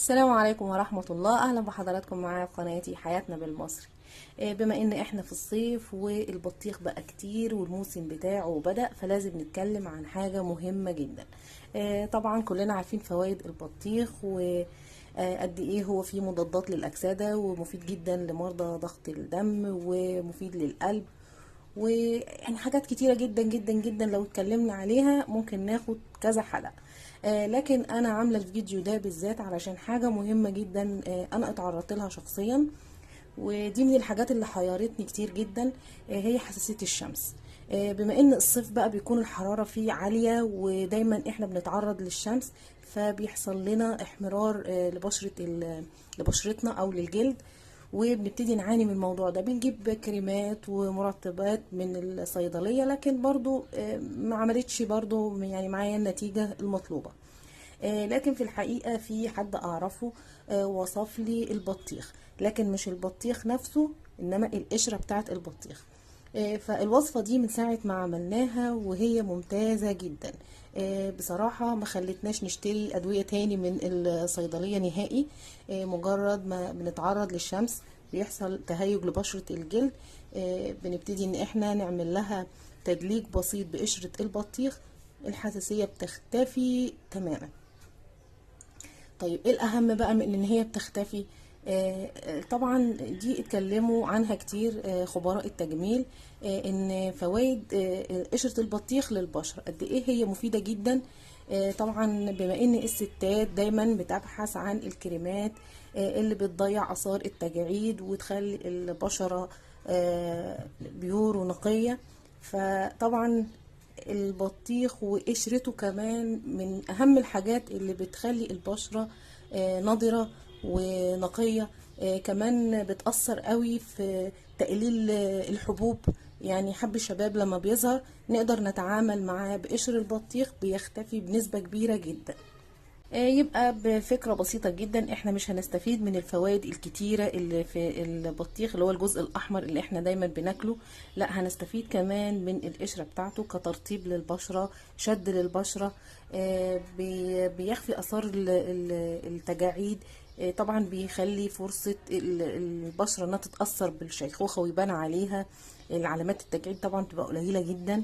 السلام عليكم ورحمة الله. أهلا بحضراتكم معايا في قناتي حياتنا بالمصري. بما إن إحنا في الصيف والبطيخ بقى كتير والموسم بتاعه بدأ، فلازم نتكلم عن حاجة مهمة جدا. طبعا كلنا عارفين فوائد البطيخ وقد إيه هو فيه مضادات للأكسدة ومفيد جدا لمرضى ضغط الدم ومفيد للقلب، ويعني حاجات كتيرة جدا جدا جدا لو اتكلمنا عليها ممكن ناخد كذا حلقة. لكن انا عاملة الفيديو ده بالذات علشان حاجة مهمة جدا، انا اتعرضت لها شخصيا، ودي من الحاجات اللي حيرتني كتير جدا، هي حساسية الشمس. بما ان الصيف بقى بيكون الحرارة فيه عالية ودايما احنا بنتعرض للشمس، فبيحصل لنا احمرار لبشرتنا او للجلد، وبنبتدي نعاني من الموضوع ده. بنجيب كريمات ومرطبات من الصيدلية، لكن برضو ما عملتش برضو يعني معايا النتيجة المطلوبة. لكن في الحقيقة في حد أعرفه وصف لي البطيخ، لكن مش البطيخ نفسه، إنما القشرة بتاعت البطيخ. فالوصفة دي من ساعة ما عملناها وهي ممتازة جدا. بصراحة ما خلتناش نشتري أدوية تاني من الصيدلية نهائي. مجرد ما بنتعرض للشمس بيحصل تهيج لبشرة الجلد، بنبتدي ان احنا نعمل لها تدليك بسيط بقشرة البطيخ، الحساسية بتختفي تماما. طيب ايه الاهم بقى من ان هي بتختفي؟ طبعا دي اتكلموا عنها كتير، خبراء التجميل، ان فوائد قشرة البطيخ للبشرة قد ايه هي مفيدة جدا. طبعا بما ان الستات دايما بتبحث عن الكريمات اللي بتضيع اثار التجاعيد وتخلي البشرة pure ونقية، فطبعا البطيخ وقشرته كمان من اهم الحاجات اللي بتخلي البشرة نضرة ونقية. كمان بتأثر قوي في تقليل الحبوب، يعني حب الشباب لما بيظهر نقدر نتعامل معاه بقشر البطيخ، بيختفي بنسبة كبيرة جدا. يبقى بفكرة بسيطة جدا احنا مش هنستفيد من الفوائد الكتيرة اللي في البطيخ اللي هو الجزء الاحمر اللي احنا دايما بناكله، لا هنستفيد كمان من القشرة بتاعته كترطيب للبشرة، شد للبشرة، بيخفي اثار التجاعيد، طبعا بيخلي فرصة البشرة انها تتأثر بالشيخوخة ويبان عليها العلامات التجاعيد، طبعا تبقى قليلة جدا.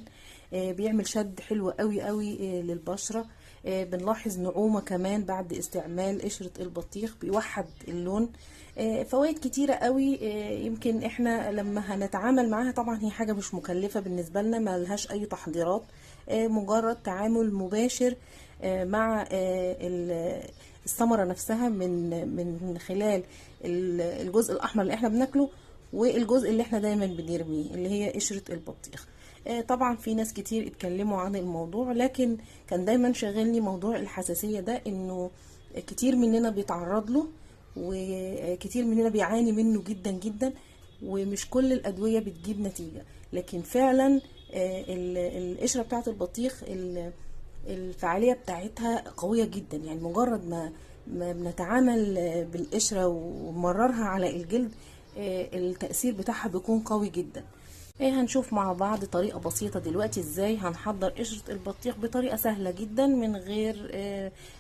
بيعمل شد حلو قوي قوي للبشرة. بنلاحظ نعومة كمان بعد استعمال قشرة البطيخ، بيوحد اللون. فوائد كتيرة قوي، يمكن احنا لما هنتعامل معاها طبعا هي حاجة مش مكلفة بالنسبة لنا، ما لهاش اي تحضيرات، مجرد تعامل مباشر مع الثمرة نفسها من خلال الجزء الأحمر اللي احنا بناكله والجزء اللي احنا دايما بنرميه اللي هي قشرة البطيخ. طبعا في ناس كتير اتكلموا عن الموضوع، لكن كان دايما شاغلني موضوع الحساسية ده، انه كتير مننا بيتعرض له وكتير مننا بيعاني منه جدا جدا، ومش كل الأدوية بتجيب نتيجة، لكن فعلا القشرة بتاعت البطيخ الفعالية بتاعتها قوية جدا. يعني مجرد ما بنتعامل بالقشرة ومررها على الجلد، التأثير بتاعها بيكون قوي جدا. هنشوف مع بعض طريقة بسيطة دلوقتي ازاي هنحضر قشرة البطيخ بطريقة سهلة جدا من غير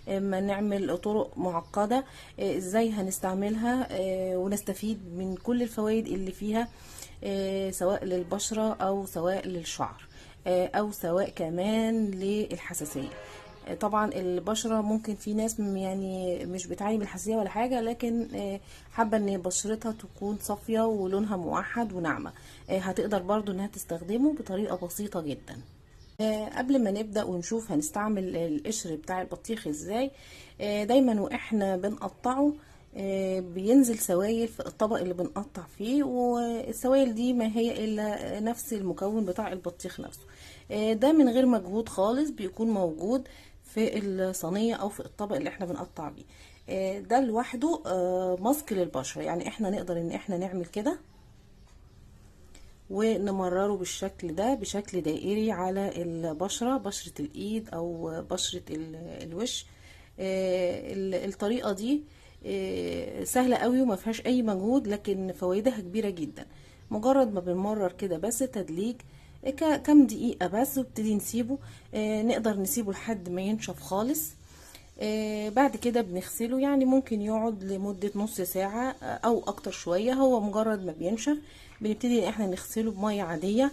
ما نعمل طرق معقدة. ازاي هنستعملها ونستفيد من كل الفوائد اللي فيها، سواء للبشرة او سواء للشعر، او سواء كمان للحساسية. طبعا البشرة ممكن في ناس يعني مش بتعاني من الحساسية ولا حاجة، لكن حابة ان بشرتها تكون صافية ولونها موحد وناعمة، هتقدر برضو انها تستخدمه بطريقة بسيطة جدا. قبل ما نبدأ ونشوف هنستعمل القشر بتاع البطيخ ازاي، دايما واحنا بنقطعه، بينزل سوائل في الطبق اللي بنقطع فيه، والسوائل دي ما هي الا نفس المكون بتاع البطيخ نفسه. ده من غير مجهود خالص بيكون موجود في الصينية او في الطبق اللي احنا بنقطع بيه. ده لوحده ماسك للبشرة، يعني احنا نقدر ان احنا نعمل كده ونمرره بالشكل ده بشكل دائري على البشرة، بشرة الايد او بشرة الوش. الطريقة دي سهلة قوي وما فيهاش اي مجهود، لكن فوائدها كبيرة جدا. مجرد ما بنمرر كده بس تدليك كام دقيقة بس وابتدي نسيبه، نقدر نسيبه لحد ما ينشف خالص. بعد كده بنغسله، يعني ممكن يقعد لمدة نص ساعة او اكتر شوية. هو مجرد ما بينشف بنبتدي ان احنا نغسله بمية عادية.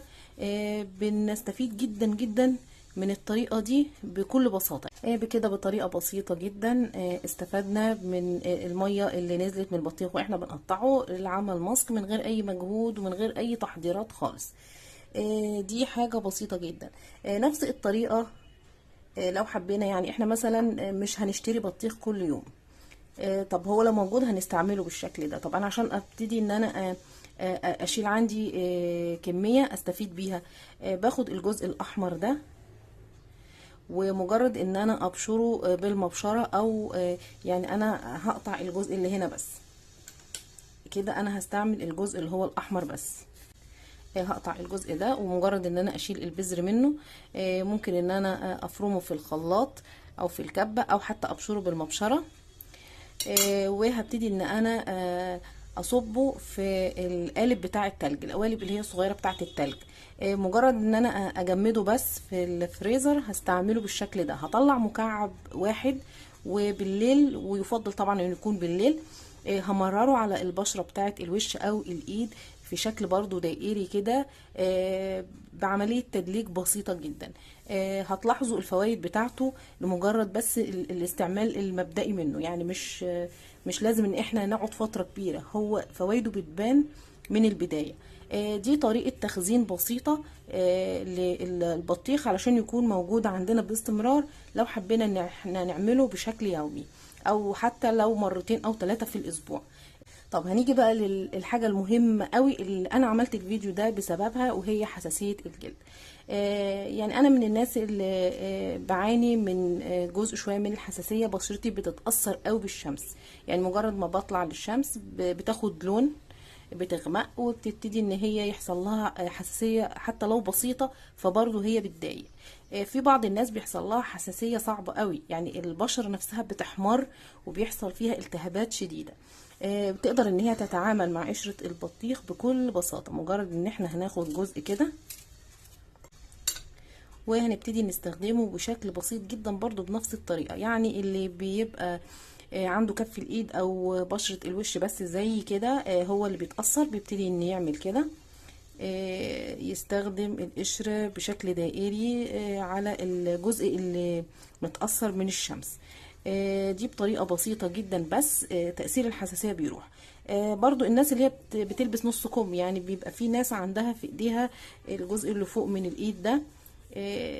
بنستفيد جدا جدا من الطريقة دي بكل بساطة. بكده بطريقة بسيطة جدا استفدنا من المية اللي نزلت من البطيخ واحنا بنقطعه لعمل ماسك من غير اي مجهود ومن غير اي تحضيرات خالص. دي حاجة بسيطة جدا. نفس الطريقة لو حبينا، يعني احنا مثلا مش هنشتري بطيخ كل يوم، طب هو لو موجود هنستعمله بالشكل ده. طب انا عشان ابتدي ان انا اشيل عندي كمية استفيد بيها، باخد الجزء الاحمر ده ومجرد ان انا ابشره بالمبشرة، او يعني انا هقطع الجزء اللي هنا بس كده، انا هستعمل الجزء اللي هو الاحمر بس. هقطع الجزء ده ومجرد ان انا اشيل البذر منه، ممكن ان انا افرمه في الخلاط او في الكبة او حتى ابشره بالمبشرة، وهبتدي ان انا اصبه في القالب بتاع التلج، القوالب اللي هي الصغيرة بتاعه التلج. مجرد ان انا اجمده بس في الفريزر هستعمله بالشكل ده. هطلع مكعب واحد، وبالليل، ويفضل طبعا انه يكون بالليل، همرره على البشرة بتاعه الوش او الايد في شكل برضو دائري كده، بعملية تدليك بسيطة جدا. هتلاحظوا الفوائد بتاعته لمجرد بس الاستعمال المبدئي منه، يعني مش لازم ان احنا نقعد فترة كبيرة، هو فوائده بتبان من البداية. دي طريقة تخزين بسيطة للبطيخ علشان يكون موجود عندنا باستمرار لو حبينا ان احنا نعمله بشكل يومي او حتى لو مرتين او 3 في الاسبوع. طب هنيجي بقى للحاجة المهمة قوي اللي انا عملت الفيديو ده بسببها، وهي حساسية الجلد. يعني انا من الناس اللي بعاني من جزء شوية من الحساسية، بشرتي بتتأثر قوي بالشمس، يعني مجرد ما بطلع للشمس بتاخد لون، بتغمق وبتبتدي ان هي يحصل لها حساسية حتى لو بسيطة، فبرضه هي بتضايق. في بعض الناس بيحصل لها حساسية صعبة قوي، يعني البشرة نفسها بتحمر وبيحصل فيها التهابات شديدة. بتقدر ان هي تتعامل مع قشرة البطيخ بكل بساطة، مجرد ان احنا هناخد جزء كده وهنبتدي نستخدمه بشكل بسيط جدا برضو بنفس الطريقة. يعني اللي بيبقى عنده كف الايد او بشرة الوش بس زي كده، هو اللي بيتأثر، بيبتدي ان يعمل كده، يستخدم القشرة بشكل دائري على الجزء اللي متأثر من الشمس. دي بطريقة بسيطة جدا، بس تأثير الحساسية بيروح. برضو الناس اللي هي بتلبس نص كم، يعني بيبقى في ناس عندها في ايديها الجزء اللي فوق من الايد ده،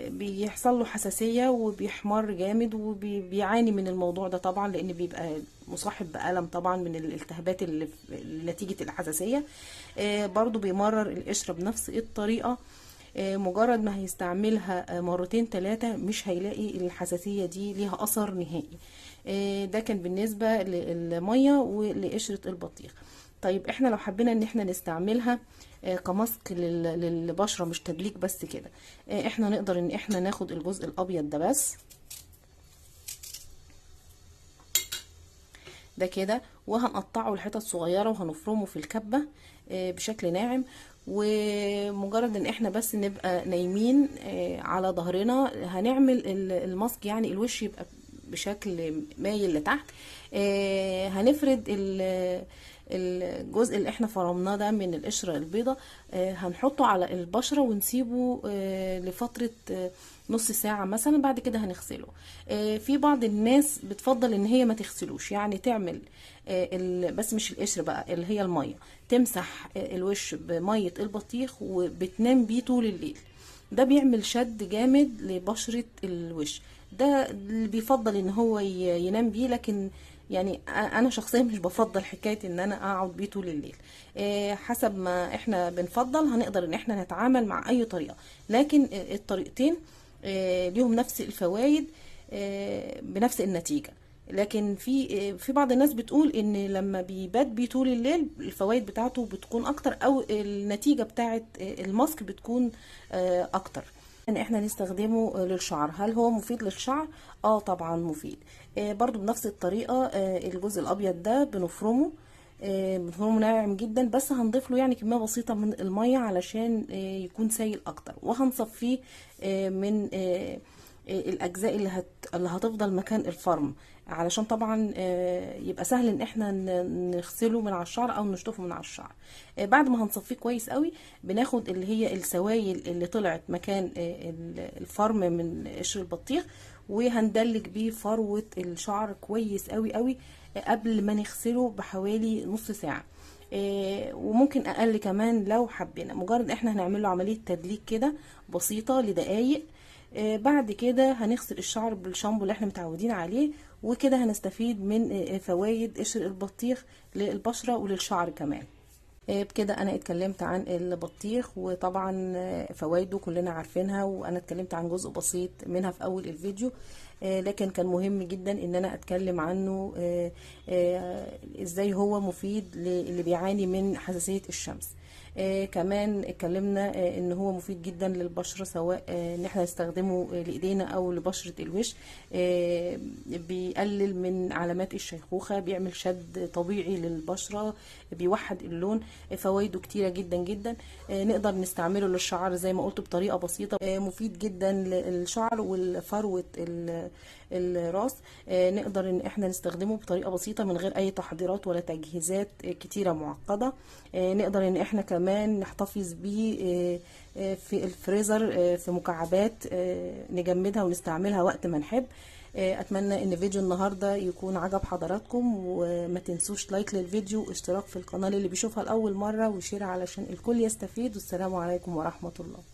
بيحصل له حساسية وبيحمر جامد وبيعاني من الموضوع ده طبعا، لان بيبقى مصاحب بألم طبعا من الالتهابات اللي نتيجة الحساسية. برضو بيمرر القشرة بنفس الطريقة، مجرد ما هيستعملها مرتين 3 مش هيلاقي الحساسية دي ليها أثر نهائي. ده كان بالنسبة للمية ولقشرة البطيخ. طيب احنا لو حبينا ان احنا نستعملها كماسك للبشرة، مش تدليك بس كده، احنا نقدر ان احنا ناخد الجزء الابيض ده بس ده كده، وهنقطعه لحتت صغيرة وهنفرمه في الكبة بشكل ناعم. ومجرد ان احنا بس نبقى نايمين على ظهرنا هنعمل الماسك، يعني الوش يبقى بشكل مايل لتحت. هنفرد الجزء اللي احنا فرمناه ده من القشرة البيضة، هنحطه على البشرة ونسيبه لفترة نص ساعة مثلا، بعد كده هنغسله. في بعض الناس بتفضل ان هي ما تغسلوش، يعني تعمل، بس مش القشر بقى اللي هي المية، تمسح الوش بمية البطيخ وبتنام بيه طول الليل. ده بيعمل شد جامد لبشرة الوش، ده اللي بيفضل ان هو ينام بيه، لكن انا شخصيا مش بفضل حكاية ان انا اقعد بيه طول الليل. حسب ما احنا بنفضل هنقدر ان احنا نتعامل مع اي طريقة، لكن الطريقتين ليهم نفس الفوائد، بنفس النتيجة. لكن في بعض الناس بتقول ان لما بيبات بيه طول الليل الفوائد بتاعته بتكون اكتر، او النتيجة بتاعت الماسك بتكون اكتر. ان احنا نستخدمه للشعر، هل هو مفيد للشعر؟ طبعا مفيد. برضو بنفس الطريقة، الجزء الابيض ده بنفرمه ناعم جدا، بس هنضيف له كمية بسيطة من المية علشان يكون سايل اكتر، وهنصفيه من الاجزاء اللي هتفضل مكان الفرم، علشان طبعا يبقى سهل ان احنا نغسله من على الشعر او نشطفه من على الشعر. بعد ما هنصفيه كويس قوي بناخد اللي هي السوائل اللي طلعت مكان الفرم من قشر البطيخ، وهندلك بيه فروة الشعر كويس قوي قوي قبل ما نغسله بحوالي نص ساعة، وممكن اقل كمان لو حبينا. مجرد احنا هنعمل له عملية تدليك كده بسيطة لدقايق. بعد كده هنغسل الشعر بالشامبو اللي احنا متعودين عليه، وكده هنستفيد من فوائد قشر البطيخ للبشرة وللشعر كمان. بكده انا اتكلمت عن البطيخ، وطبعا فوائده كلنا عارفينها، وانا اتكلمت عن جزء بسيط منها في اول الفيديو، لكن كان مهم جدا ان انا اتكلم عنه ازاي هو مفيد للي بيعاني من حساسية الشمس. كمان اتكلمنا ان هو مفيد جدا للبشرة، سواء ان احنا نستخدمه لايدينا او لبشرة الوش. بيقلل من علامات الشيخوخة، بيعمل شد طبيعي للبشرة، بيوحد اللون، فوائده كتيرة جدا جدا. نقدر نستعمله للشعر زي ما قلت بطريقة بسيطة، مفيد جدا للشعر والفروة الراس. نقدر ان احنا نستخدمه بطريقة بسيطة من غير اي تحضيرات ولا تجهيزات كتيرة معقدة. نقدر ان احنا كمان نحتفظ بيه في الفريزر في مكعبات نجمدها ونستعملها وقت ما نحب. اتمنى ان فيديو النهارده يكون عجب حضراتكم، وما تنسوش like للفيديو واشتراك في القناه اللي بيشوفها لاول مره، و share علشان الكل يستفيد. والسلام عليكم ورحمه الله.